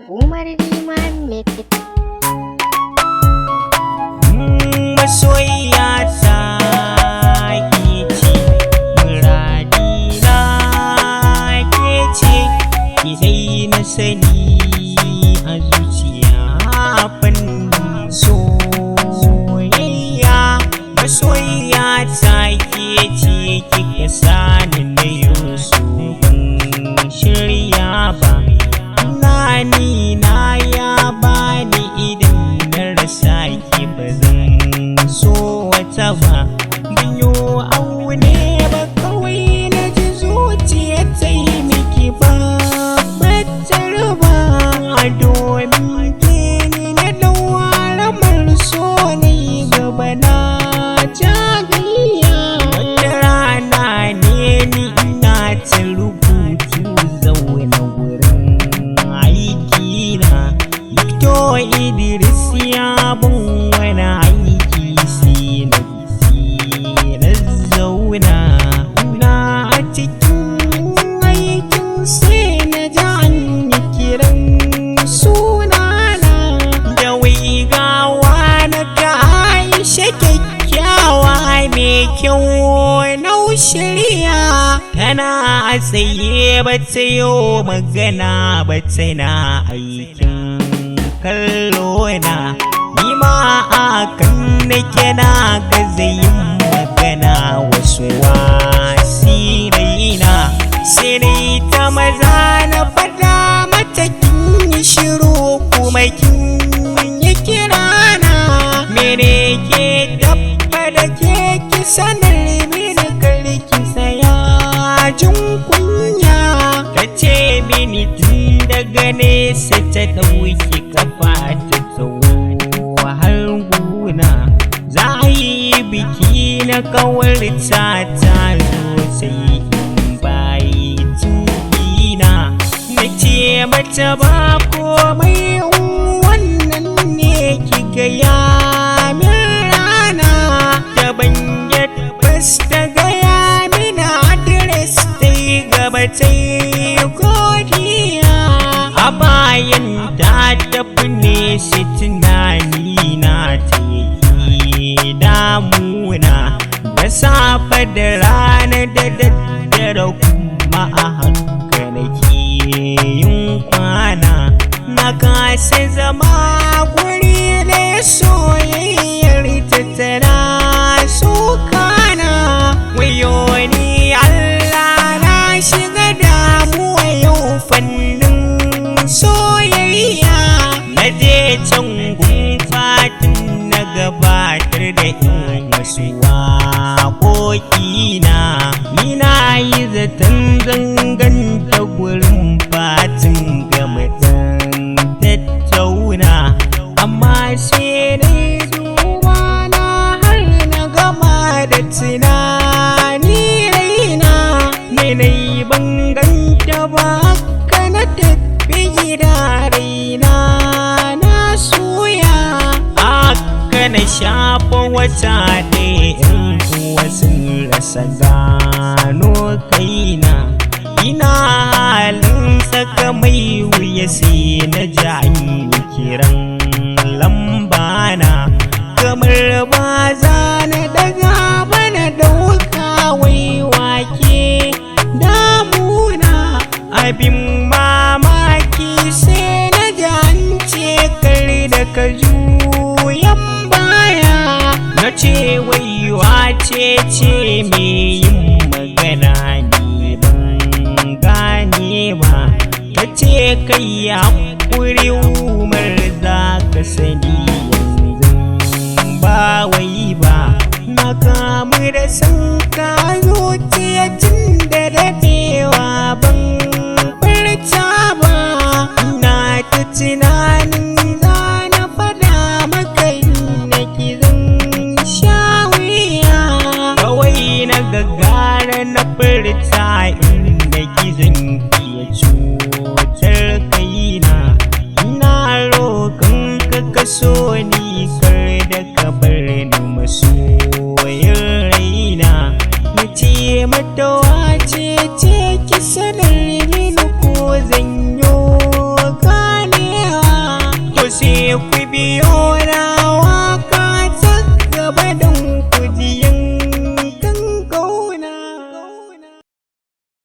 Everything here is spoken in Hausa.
Umar Muhammad. Masoyiya ta ke ce, muradina ke ce, ki dai na sani a zuciya fannin soyayya. Masoyiya ta ke ce, kika sani na yau ban shirya ba. Tunani na ya bani, idan na rasa ki ba zan so wata ba. Biyo aune ba, kawai na ji zuciya ta yi miki ba batar ba. Domin ke ni na ɗau so ne, gaba na jagayya. Wata rana ne ni ina ta rubutu zaune wurin aiki na. Victor Idris ya bun wani aiki, sai na na zauna na a cikin aikin, sai na ji an yi kiran sunana. Da waigawa na ga Aisha kyakkyawa mai kyau nau shirya, tana a tsaye ba ta yi magana ba, tana aikin kallo na. Ni ma a kan nake na gaza yin magana, wasu wasi raina, sai dai ta maza na fada mata, kin yi shiru kuma kin yi kirana, mene ke dabba da ke? Ki sanar mini, kar ki saya jin kunya. Ta ce mini tun daga nesa ta ɗauki kafa ta tsawo har guna, za a yi biki na kawarta, ta zo sai in bayi tukina. Na ce mata ba komai, wannan ne kika ya min rana daban. Bas ta gaya mini adres, ta yi gaba ta yi godiya. A bayan ta tafi ne sai tunani na ta yake damuna, da safe da rana da daddare, kuma a haka nake yin kwana. Na kasa zama guri da soyayyar ta tana sukana. Wayo ni Allah, na shiga damuwa yau fannin soyayya. Na je can gun fatin na gabatar da in wasu waƙoƙina. Ni na yi zaton zanganta gurin fatin gama dan tattauna, amma sai na duba na har na gama da tunani raina ne na yi banganta ba ka. Na tafi gida, raina na soya aka na shafa wata ɗaya, in kuwa sun rasa gano kaina. Ina halin saka mai wuya, sai na ji an yi kiran lambana. Kamar ba za na daga ba, na dauka, wai wake damuna? Abin mamaki, sai na ji an ce kar da ka juyan baya. Na ce wai wace ce mai yin magana? Ni ban gane ba. Ta ce kai hakuri Umar, za ka sani yanzu ba wai ba. Na kamu da san ka zuciya tun da daɗewa, ban furta ba. Na ta tunanin za na faɗa maka, na zan sha wuya. Kawai na gagara na furta, inda gizon iya cutar kaina. Ina roƙon ka kaso ni, kar da ka bar ni, masoyin raina. Na ce mata wace Ku biyo.